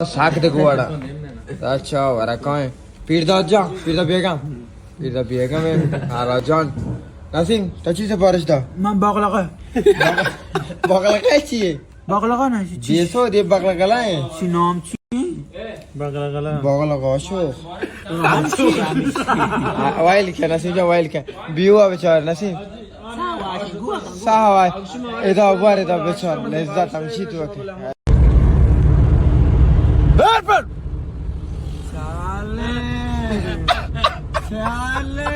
ساک دے گواڑا۔ اچھا، ورکائیں۔ پیرداد جان، پیرداد بیگم۔ پیرداد بیگم ہے، حالا جان۔ نسیم، تو چی سفارش دا؟ من باقلقہ۔ باقلقہ چی ہے؟ باقلقہ نا، چی؟ دیسو دے باقلقہ ہے۔ چی نام چی؟ باقلقہ۔ باقلقہ شو۔ نام چی؟ آ، وائل کیا نسیم جان، وائل کیا۔ بیوا بیچار نسیم۔ ساہ وائے۔ ادا بار ادا بیچار۔ لذت ہمشی تو کہ۔ بر، بر۔ چالے۔ چالے۔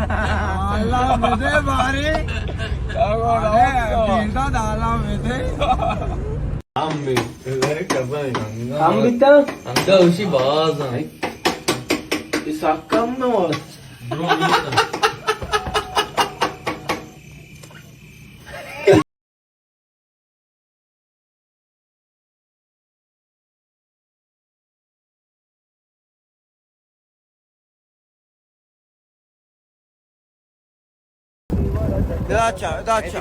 حالا بدے باری۔ ارے، پیرداد حالا بدے۔ ہم بھی۔ ہم بیتا؟ ہم تو اسی باز ہیں۔ اس کم نہ ہو۔ ادا چا، ادا چا۔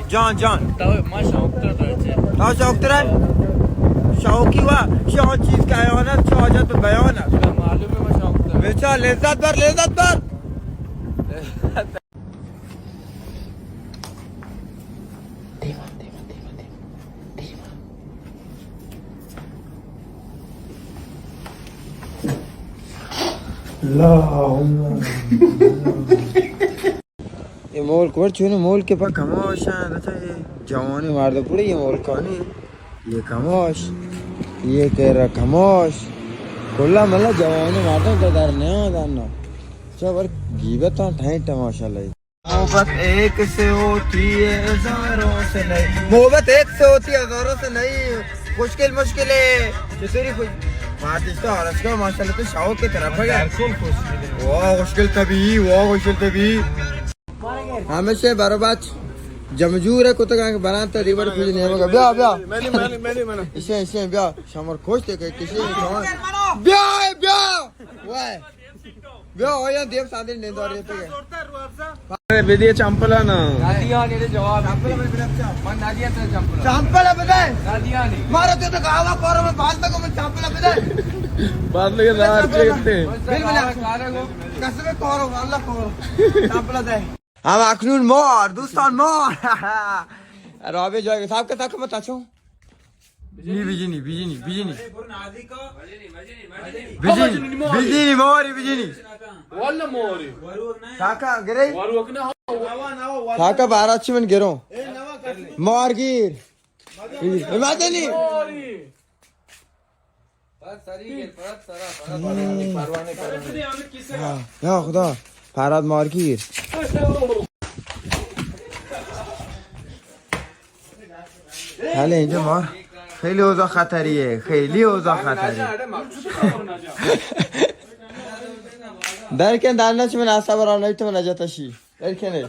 جان، جان۔ تو ما شوق تو درچے۔ تو شوق تر ہے؟ شوقی وا، شو چیز کا ایوان ہے، شو حاجت بیان ہے۔ معلوم ہے ما شوق تو۔ بیچا لذت بر، لذت بر۔ دیما، دیما، دیما، دیما، دیما۔ اللهم۔ اے مول کور چون مول کے پا کماش ہیں، اچھا یہ جوانی مارد پڑے یہ مول کانی، یہ کماش، یہ کہہ رہا کماش، کلا ملا جوانی مارد تو در نیا دانا۔ اچھا بر گیبت ٹھائیں ٹماشا لئی۔ محبت ایک سے ہوتی ہے، ہزاروں سے نہیں۔ محبت ایک سے ہوتی ہے، ہزاروں سے نہیں۔ مشکل مشکل ہے۔ چطوری خوش؟ مارتیش تو آرش کا ماشاءاللہ تو شوق کی طرف ہے۔ واہ، مشکل طبیعی، واہ، مشکل طبیعی۔ ہمیشہ برو بچ جمجور ہے، کتگاں کہ بنان تا دیوار کھلی نہیں ہوگا۔ بیا، بیا۔ میں نہیں، میں نہیں، میں نہیں، میں نہیں۔ اسے، اسے بیا۔ شمر کوشتے کہ کسی بیا، بیا۔ واہ۔ بیا، آیا دیم ساندر نینداری تے۔ ارے، بدیے چمپلا نا۔ ندیا نے جواب۔ چمپلا بدے۔ من ندیا تے چمپلا۔ چمپلا بدے۔ ندیا نے۔ مارا تو تو گاوا کورو میں باز تک من چمپلا بدے۔ باز لگے دار چیتے۔ بل بل۔ کارے گو۔ قسم کورو، اللہ کورو۔ چمپلا دے۔ ہم اکنون مار، دوستان مار۔ رابع جای صاحب کے تک مت اچھو۔ نی بجنی، بجنی، بجنی۔ بجنی، بجنی، ماری بجنی۔ واللہ ماری۔ کاکا گرے؟ واروک نہ۔ کاکا بارہ چی من گرو۔ مارگیر۔ مدنی۔ یا خدا، فراد مارگیر۔ حالا اینجا مار خیلی اوضاع خطریه، خیلی اوضاع خطریه۔ در کن، در نچ من اصلا برا نایت من نجات شی. در کنه.